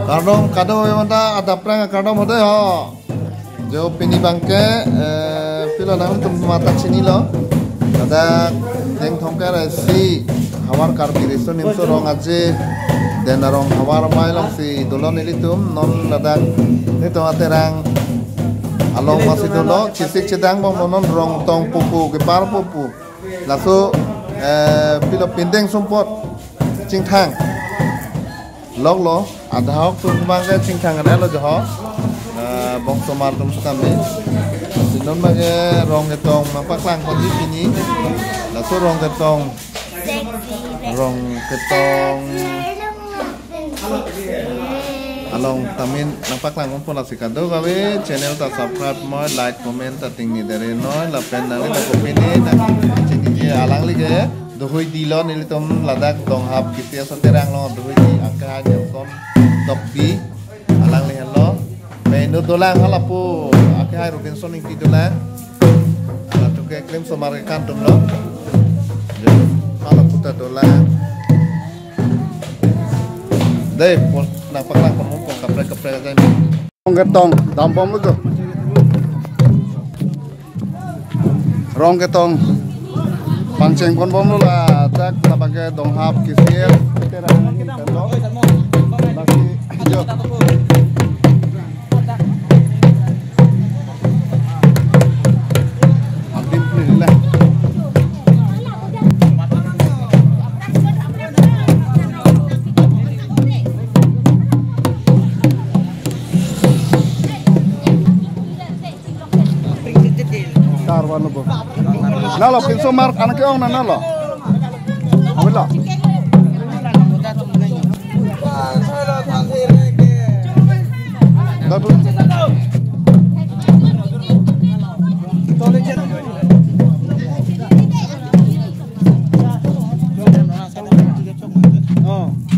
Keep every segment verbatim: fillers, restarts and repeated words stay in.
Kardom kadokave aphanta adap prang kardom hode ho. Jo pini abangke, eh, pilo nangtum mata chinilo. Ladak Dengthong kera isi Hawar Karbi Riso Nimso Rong Aje, den arong Hawar amei alongsi dolo nelitum, non ladak netum Aterang along masi dolo, chesik chedang bom non rong tong pupu, kepar pupu. Laso, eh, pilo pindeng sumpot chingthang loklo, adahok atum abangke chingthang relo jo ho. Eh, bongsomar atum setame. Si non abangke rong ketong nangpaklang ponji pini. Laso rong ketong, rong ketong along tame nangpaklang ponpo, lasi kadokave channel ta subscribe moi, like, comment ta tingnidere noi, lapen nangli ta kopine nang chiniji, alangli ke dohui dilo, nelitum ladak Donghap kisi aso Terang along dohui di, angke hai Nelson Tokbi, alangli henlo. Pen inut dolang halapu, angke hai Robinson Ingti dolang. Latum ke krim somar ke kantum lo. Ya, halapu ta dolang. Dei, pon nangpaklang ponpo kaprek kaprek aja. Rong ketong dam bomlo jo. Rong ketong pangcheng pon bomlo, ladak labangke Donghap kisi. Lasi jo. Adim pli la. Karwan lo bo. Nalo pinso mar anak ke ong na nalo. Awila. Dadu.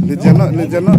Lijano, lijano.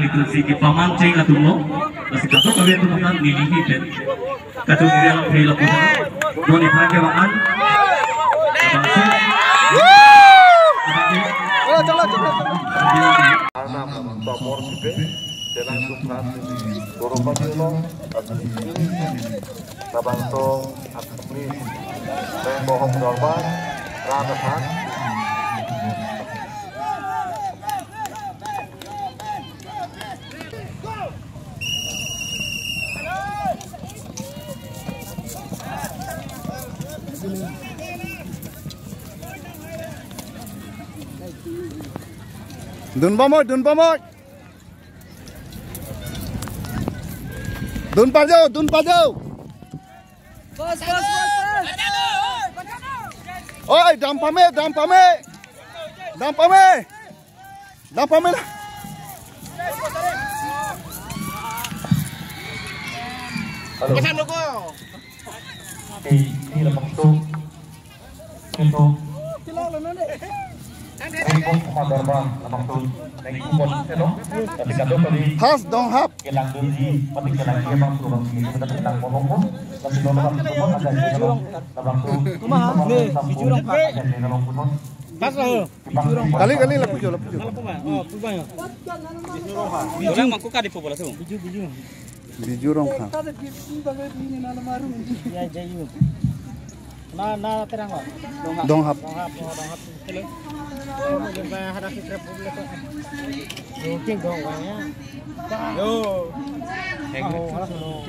Kunsi kepaman cheng atum lo, lasi kadokave atum aphan neli hi pen kachongri alam phri lapu tha. Non iphan ke bang an. Bang si. Arnam topor sipe, chelang sukhan, dorong pati lo, labangso Assembly, Reng Bohong Dorbar, Ran Asan. Dun bom oi, dun bom oi. Dun pajo, dun pajo. Oi, dam pame, dam pame. Dam pame. Dam pame la. Halo. Di, di labangso. Itu. Reng Bohong Dorbar labangso. Reng Bohong Dorbar. Tapi kadokave. Has Donghap. Kelangdunji, pati kelangji bang suram si, kita tentang Bohong pun, tapi kalau bang suram ada di dalam, bang suram, Kuma, ne, Bijurong Park. Ada di dalam pun. Pas lah. Kali, kali lapu jo, lapu jo. Mana Kuma? Oh, Kuma ya. Bijurong Park. Kok kadi po bola tu? Biju, Biju. Bijurong Park. Ya, jayu. Na, na terang kok. Donghap. Donghap, oh, Donghap. Hello. Jumpa hadak si trip publik kok. Yo, king dong ya. Yo. Oh, halo.